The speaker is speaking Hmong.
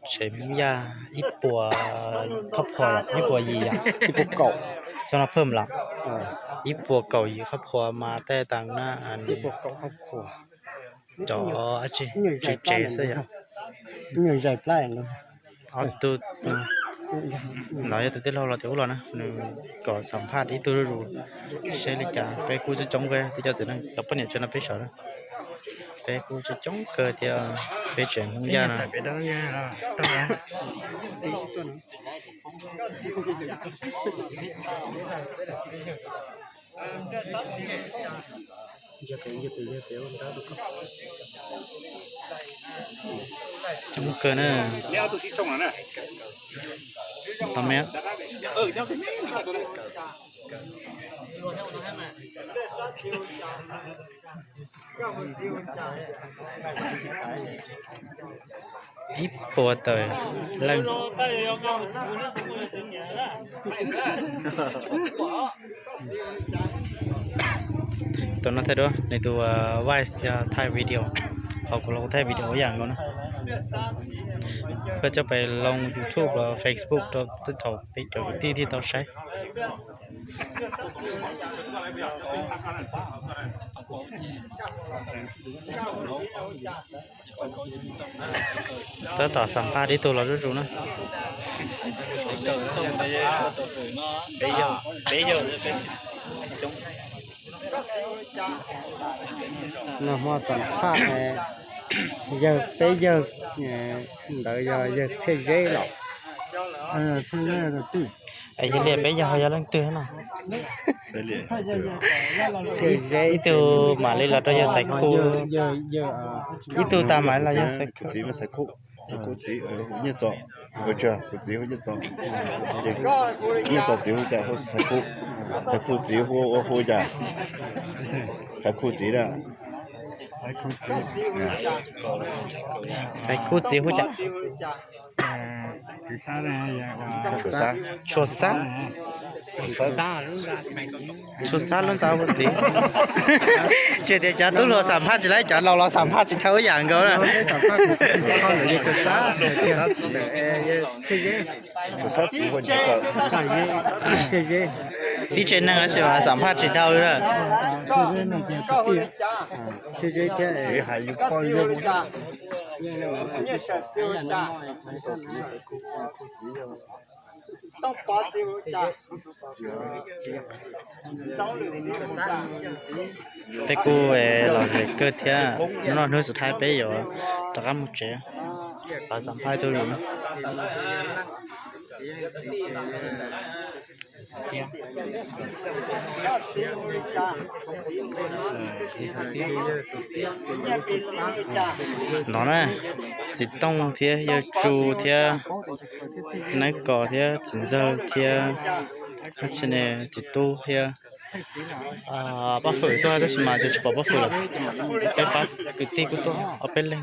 Tsev Hmoob Yaj ib puas khab phua, ib puas yim yom, ib puas kaum, xyoo no phwj los ib puas kaum yim khab phua mas tej tas na, cov tswv tsev xwb yom. Ob tug no yog tus tij laug los tias ub los na, nws kom xam phaj ib tug zuj zus seb li cas. Peb kuj coob coob kawg, peb cov txiv neej cov poj niam tsev no peb sawv na, peb kuj coob coob kawg thiab. Peb tsev Hmoob Yaj no coob kawg na. Tau me, ib puas tawm leej. Tus no thaij duab nws tus Vice thiab thaij video, hos kuv los kuv thaij video ib yam nkaus na. Peb coj pais loo YouTube los Facebook rau tej thaum peb cov kwv tij thiaj tau saib. Tab tom xam phaj ib tug los zuj zus na. Nag hmo xam phaj yawg, peb yawg ntawd yog yawg Txhiaj Zeb los? Yog li peb yawg yog leej twg no? Ib tug mam li los rau yawg Xaiv Khu, ib tug tag mam li los yawg Xaiv Khu. Xaiv Khu txiv hu Nyiaj Txos, kuv txiv hu Nyiaj Txos. Nyiaj Txos txiv hu cas hu Xaiv Khu, Xaiv Khu txiv hu ua hu cas? Xaiv Khu txiv a, Xaiv Khu txiv hu cas? Tshua Xab. Tshua Xab lub ntxa hu txiv. Tsis tias cov tub hluas xam phaj tsis laib, cov laus los xam phaj tsis dhau ib yam nkaus na. Tib tsev neeg tab sis mas xam phaj tsis dhau li na. Tej kuj los lem kawg thiab, hnub no hnub xub thawj peb yuav rov qab mus tsev, los xam phaj ib tug zuj zus na. No na, txiv Tooj thiab yawg Tsu thiab Naib Kos thiab txiv Ntxawg thiab txiv Tub thiab Paj Fwm tuaj tab sis mas ces tsis pom Paj Fwm lawm. Peb pab kwv tij kuj tuaj ob peb leeg.